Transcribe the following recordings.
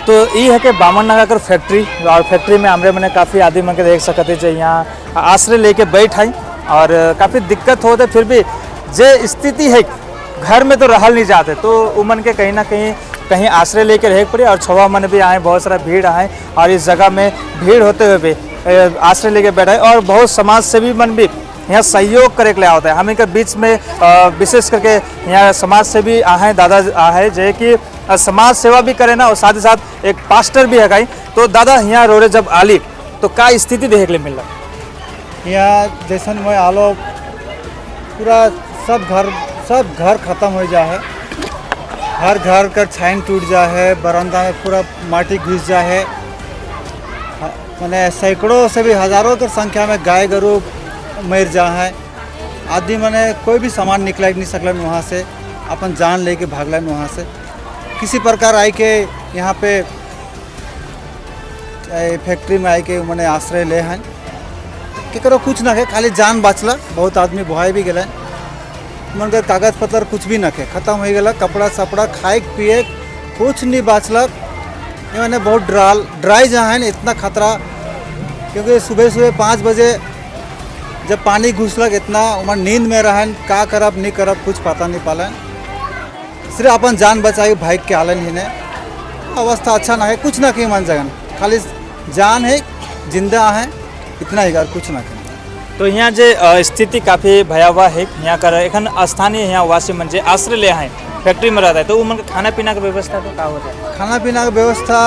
तो ये है कि बामनडंगा कर फैक्ट्री और फैक्ट्री में हमरे मने काफ़ी आदमी मन के देख सकते जे यहाँ आश्रय लेके बैठ हैं और काफ़ी दिक्कत होते, फिर भी जे स्थिति है घर में तो रहल नहीं जाते, तो उमन के कहीं ना कहीं कहीं आश्रय लेके रहे पड़े। और छवा मन भी आए, बहुत सारा भीड़ आए और इस जगह में भीड़ होते हुए भी आश्रय लेके बैठे और बहुत समाज सेवी मन भी यहाँ सहयोग करे के लिए होता है। हमें के बीच में विशेष करके यहाँ समाज सेवी आए, दादा आए जे कि समाज सेवा भी करे ना और साथ ही साथ एक पास्टर भी है कहीं। तो दादा यहाँ रोरे जब आली तो का स्थिति देखे के लिए मिल रहा? यहाँ जैसन मैं आलो पूरा सब घर खत्म हो जा है, हर घर का छाइन टूट जा है, बरामदा में पूरा माटी घुस जा है, माने सैकड़ों से भी हजारों के संख्या में गाय गरु मर जा है। आदमी माने कोई भी सामान निकला नहीं सकलन वहाँ से, अपन जान लेके भागलन वहाँ से। किसी प्रकार आई के यहाँ पे फैक्ट्री में आई के मैंने आश्रय ले हैं, केकरो कुछ ना है, खाली जान बचला। बहुत आदमी बोहाई भी गए, मन के कागज पत्र कुछ भी न के खत्म हो गया, कपड़ा सपड़ा खाए पिए कुछ नहीं बचलक। ये मैंने बहुत ड्राई जहाँ है ना, इतना खतरा, क्योंकि सुबह सुबह 5 बजे जब पानी घुसलक इतना उमन नींद में रहन, का करब नहीं करब कुछ पता नहीं पालन, सिर्फ अपन जान बचाई भाग के आलन ही ने। अवस्था अच्छा ना है, कुछ ना कहीं मन जगन, खाली जान है, जिंदा है, इतना ही और कुछ ना कहीं। तो यहाँ जे स्थिति काफ़ी भयावह है। यहाँ कर एखन स्थानीय यहाँ वासी मन जे आश्रय ले हैं फैक्ट्री में रहता है, तो वो मन के खाना पीना का व्यवस्था तो का होता है? खाना पीना का व्यवस्था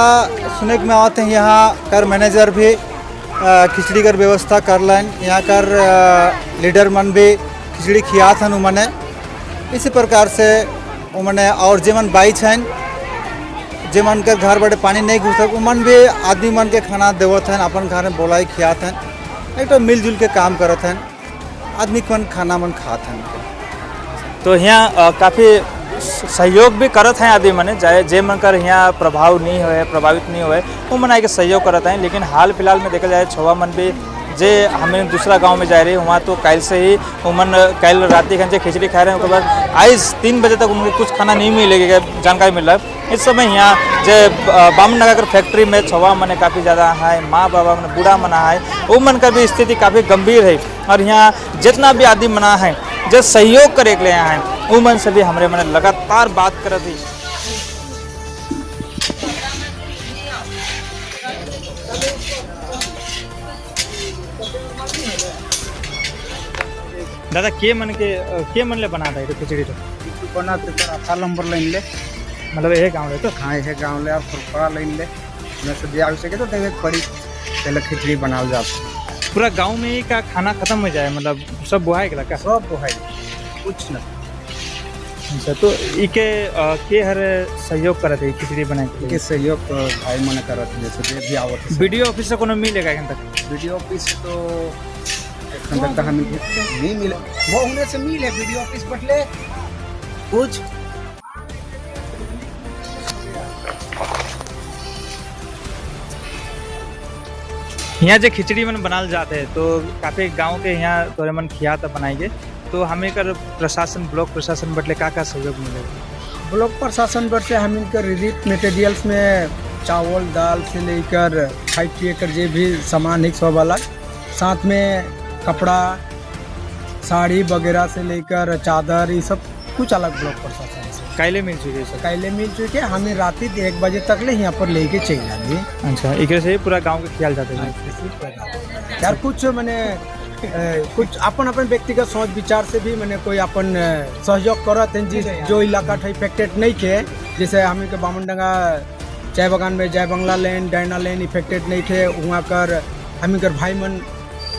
सुने में आते हैं यहाँ कर मैनेजर भी खिचड़ी कर व्यवस्था कर लेन, यहाँ कर लीडर मन भी खिचड़ी खियात हन उमने। इसी प्रकार से उमने और जे मन बाई हैं, जे मन के घर बड़े पानी नहीं घुस उमन भी आदमी मन के खाना देवत हैं, अपन घर में बोलाई खियात हैं, एक तो मिलजुल के काम करत हैं, आदमी मन खाना मन खात हैं। तो यहाँ काफ़ी सहयोग भी करत हैं आदमी मने, जाए जे मन कर यहाँ प्रभाव नहीं होए, प्रभावित नहीं होए, वो मन आके सहयोग करत हैं। लेकिन हाल फिलहाल में देखा जाए छवा मन भी जे हमें दूसरा गांव में जा रहे वहाँ तो कल से ही उमन कल रात खन खिचड़ी खा रहे हैं, उसके बाद आज 3 बजे तक उनको कुछ खाना नहीं मिलेगा, जानकारी मिल रहा है। इस समय यहाँ जे बामनडंगा फैक्ट्री में छवा मने काफ़ी ज़्यादा है, माँ बाबा मन बूढ़ा मना है, वो मन का भी स्थिति काफ़ी गंभीर है। और यहाँ जितना भी आदमी मना है जो सहयोग करे के लिए यहाँ है, वो मन से भी हमारे मने लगातार बात कर थी। दादा के मन ले बना था खिचड़ी तो? बनाते तो 18 नंबर लाइन ले, मतलब एक गाँव ले तो? हाँ एक गाँव ले और खुरपड़ा लाइन ले, मैं से दिया सके तो देवे पड़ी पहले खिचड़ी बनाल जात। पूरा गांव में ही का खाना खत्म हो जाए, मतलब सब बुहाई गला का? सब बुहाई, कुछ न। अच्छा, तो इके के हर सहयोग करत है खिचड़ी बनाए के? के सहयोग तो भाई मन करत है, जैसे जे भी आवत है। वीडियो ऑफिस से कोनो मिलेगा एखन तक? वीडियो ऑफिस से तो एखन तक तो हमें नहीं मिले, वो होने से मिले वीडियो ऑफिस बटले कुछ। यहाँ जो खिचड़ी मन बनाल जाते हैं तो काफ़ी गांव के यहाँ तोरे मन खिया तो बनाएंगे, तो हमें कर प्रशासन ब्लॉक प्रशासन बटले का का सहयोग मिलेगा? ब्लॉक प्रशासन पर से हम इनकर रिलीफ मटेरियल्स में चावल दाल से लेकर खाए पिए कर जो भी सामान है सब अलग, साथ में कपड़ा साड़ी वगैरह से लेकर चादर ये सब कुछ अलग ब्लॉक प्रशासन से कैले मिल चुके हैं सर? कैले मिल चुके, हमें रात 1 बजे तक ले यहाँ पर लेके चले आएंगे। अच्छा, एक से पूरा गांव के ख्याल जाते हैं यार। कुछ मैंने कुछ अपन अपन व्यक्तिगत सोच विचार से भी मैंने कोई अपन सहयोग करत हैं, जिस जो इलाका था इफेक्टेड नहीं थे, जैसे हमें के बामनडंगा चाय बागान में जय बंगला लेन डायना लेन इफेक्टेड नहीं थे, वहाँ कर हमें कर भाई मन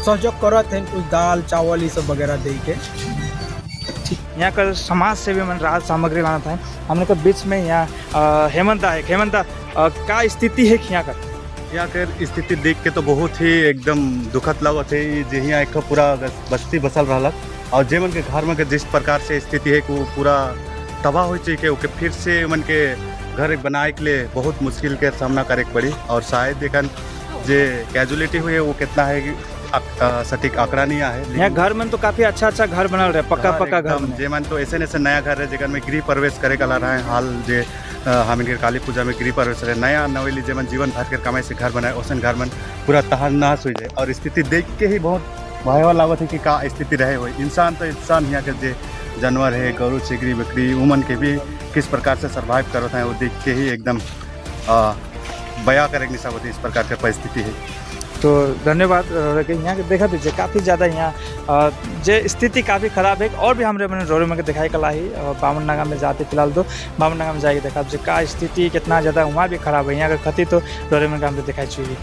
सहयोग करत हैं कुछ दाल चावल ये सब वगैरह दे के। यहाँ का समाज सेवी मन राहत सामग्री लाना था हमने के बीच में यहाँ हेमंत है। हेमंत, का स्थिति है यहाँ का? यहाँ के स्थिति देख के तो बहुत ही एकदम दुखद लगत है। जे यहाँ एक पूरा बस्ती बसल रहलक और जे मन के घर में के जिस प्रकार से स्थिति है कि वो पूरा तबाह हो चुके, ओके फिर से मन के घर बनाए के लिए बहुत मुश्किल के सामना करे के पड़ी। और शायद एखन जे कैजुअलिटी हुई है वो कितना है कि सटीक आंकड़ा नहीं आया है। यहाँ घर मन तो काफी अच्छा अच्छा घर बनल रहे, पक्का पक्का घर एकदम, बने। जे मन तो ऐसे ऐसे नया घर है जेकर में गृह प्रवेश करे का ला रहा है हाल जे हमन के काली पूजा में गृह प्रवेश रहे, नया नवेली जेमन जीवन भर के कमाई से घर बनाए, ओसन घर मन पूरा तहस नहस हो जाए। और स्थिति देख के ही बहुत भयावह लागत है कि का स्थिति रहे हो। इंसान तो इंसान, यहाँ के जे जानवर है, गरु, चिगरी, बकरी, उमन के भी किस प्रकार से सर्वाइव करत हैं, वो देख के ही एकदम बया करे नहीं सकते, इस प्रकार के परिस्थिति है। तो धन्यवाद के यहाँ के देखा दीजिए, काफ़ी ज़्यादा यहाँ जे स्थिति काफ़ी खराब है। और भी हमरे मैंने रोड में के दिखाई कला ही बामनडंगा में जाते, फिलहाल तो बामनडंगा में जाके देखा जे का स्थिति कितना ज़्यादा वहाँ भी खराब है। यहाँ के खती तो रोड में के हमरे दिखाई चाहिए।